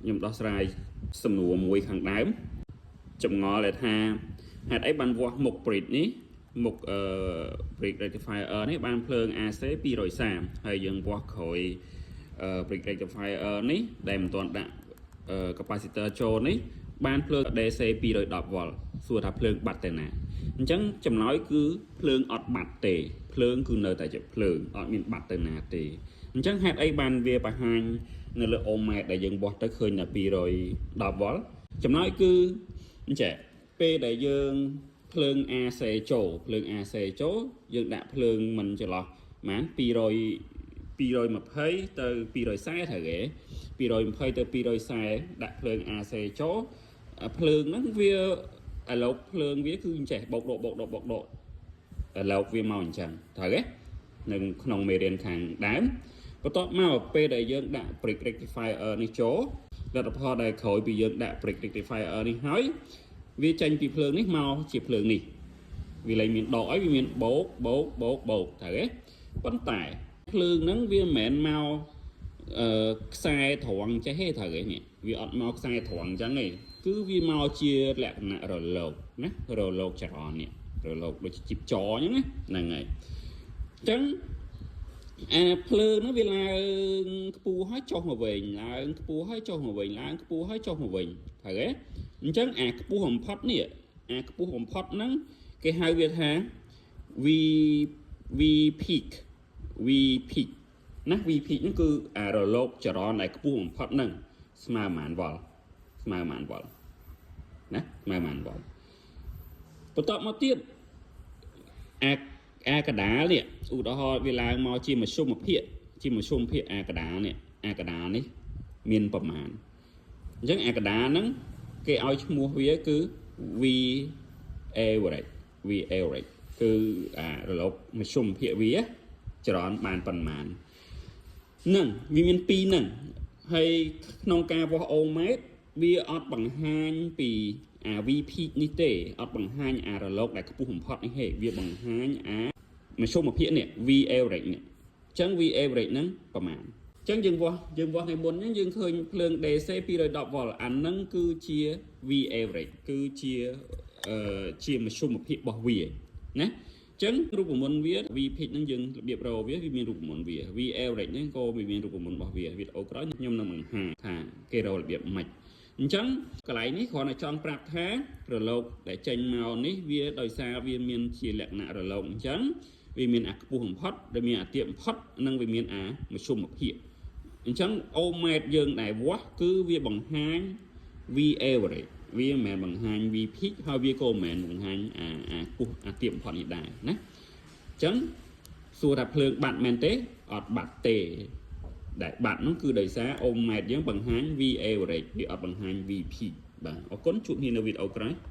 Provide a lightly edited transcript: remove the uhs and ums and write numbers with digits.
ខ្ញុំដោះស្រាយសំណួរមួយខាងដើមចម្ងល់ដែលថាហេតុអីបានវាស់មុខ bridge នេះមុខអឺ bridge rectifier នេះបានភ្លើង AC 230ហើយយើងវាស់ក្រោយអឺ bridge rectifier នេះដែលមិនទាន់ដាក់អឺ capacitor ចូលនេះបានភ្លើង DC 210 V សួរថាភ្លើងបាត់ទៅណាអញ្ចឹងចម្លើយគឺភ្លើងអត់បាត់ទេភ្លើងគឺនៅតែជាភ្លើងអត់មានបាត់ទៅណាទេអញ្ចឹងហេតុអីបានវាបង្ហាញនៅលើអូម៉ែត្រដែលយើងវាស់ទៅឃើញតែ210 V ចម្លើយគឺអញ្ចឹងពេលដែលយើងភ្លើង AC ចូលភ្លើង AC ចូលយើងដាក់ភ្លើងមិនចន្លោះប្រហែល200 220ទៅ240ត្រូវគេ220ទៅ240ដាក់ភ្លើង AC ចូលភ្លើងហ្នឹងវាអាឡូកភ្លើងវាគឺអញ្ចេះបោកដកបោកដកបោកដកអាឡូកវាមកអញ្ចឹងត្រូវទេនៅក្នុងមេរៀនខាងដើមបន្ទាប់មកពេលដែលយើងដាក់ bridge rectifier នេះចូលលទ្ធផលដែលក្រោយពីយើងដាក់ bridge rectifier នេះហើយវាចេញពីភ្លើងនេះមកជាភ្លើងនេះវាលែងមានដកអីវាមានបោកបោកបោកបោកត្រូវទេប៉ុន្តែភ្លើងហ្នឹងវាមិនមែនមកអឺខ្សែត្រង់ចេះទេត្រូវទេនេះវាអត់មកខ្សែត្រង់អញ្ចឹងទេគឺវាមកជាលក្ខណៈរលកណារលកចរន្តនេះរលកដូចជាជីបចអញ្ចឹងណាហ្នឹងហើយអញ្ចឹងអាភ្លើងហ្នឹងវាឡើងខ្ពស់ហើយចុះមកវិញឡើងខ្ពស់ហើយចុះមកវិញឡើងខ្ពស់ហើយចុះមកវិញត្រូវទេអញ្ចឹងអាខ្ពស់បំផុតនេះអាខ្ពស់បំផុតហ្នឹងគេហៅវាថា V peak V peak ណា V peak ហ្នឹងគឺអារលកចរន្តដែលខ្ពស់បំផុតហ្នឹងស្មើប៉ុន្មានវ៉ុលស្មើប៉ុន្មានវ៉ុលណាស្មើប៉ុន្មានវ៉ុលបន្ទាប់មកទៀតអាអាកដាលនេះឧទាហរណ៍វាឡើងមកជាមធ្យមភាគជាមធ្យមភាគអាកដាលនេះអាកដាលនេះមានប្រមាណអញ្ចឹងអាកដាលហ្នឹងគេឲ្យឈ្មោះវាគឺ V average V average គឺអារលកមធ្យមភាគវាចរន្តបានប៉ុន្មានហ្នឹងវាមានពីរហ្នឹងហើយក្នុងការវាស់អូម៉ែត្រវាអត់បង្ហាញពីអា V peak នេះទេអត់បង្ហាញអារលកដែលខ្ពស់បំផុតនេះទេវាបង្ហាញអាមធ្យមភាគនេះ V average នេះអញ្ចឹង V average ហ្នឹងប្រមាណអញ្ចឹងយើងវាស់យើងវាស់ថ្ងៃមុនហ្នឹងយើងឃើញភ្លើង DC 210 V អាហ្នឹងគឺជា V average គឺជាអឺជាមធ្យមភាគរបស់វាណាអញ្ចឹងរូបមន្តវា V peak ហ្នឹងយើងរបៀបរកវាវាមានរូបមន្តវា V average ហ្នឹងក៏វាមានរូបមន្តរបស់វាវីដេអូក្រោយខ្ញុំនឹងបង្ហាញថាគេរករបៀបម៉េចអញ្ចឹងកន្លែងនេះគ្រាន់តែចង់ប្រាប់ថារលកដែលចេញមកនេះវាដោយសារវាមានជាលក្ខណៈរលកអញ្ចឹងវាមានអាខ្ពស់បំផុតដែលមានអាទាបបំផុតនិងវាមានអាមធ្យមភាគអញ្ចឹងអូម៉ែត្រយើងដែលវាស់គឺវាបង្ហាញ V average វាមិនមែនបង្ហាញ V peak ហើយវាក៏មិនមែនបង្ហាញអាអាខ្ពស់អាទាបបំផុតនេះដែរណាអញ្ចឹងសួរថាភ្លើងបាត់មែនទេអត់បាត់ទេដែលបាត់នោះគឺដោយសារអូម៉ែត្រយើងបង្ហាញ V average វាអត់បង្ហាញ V peak បាទអរគុណជួបគ្នានៅវីដេអូក្រោយ។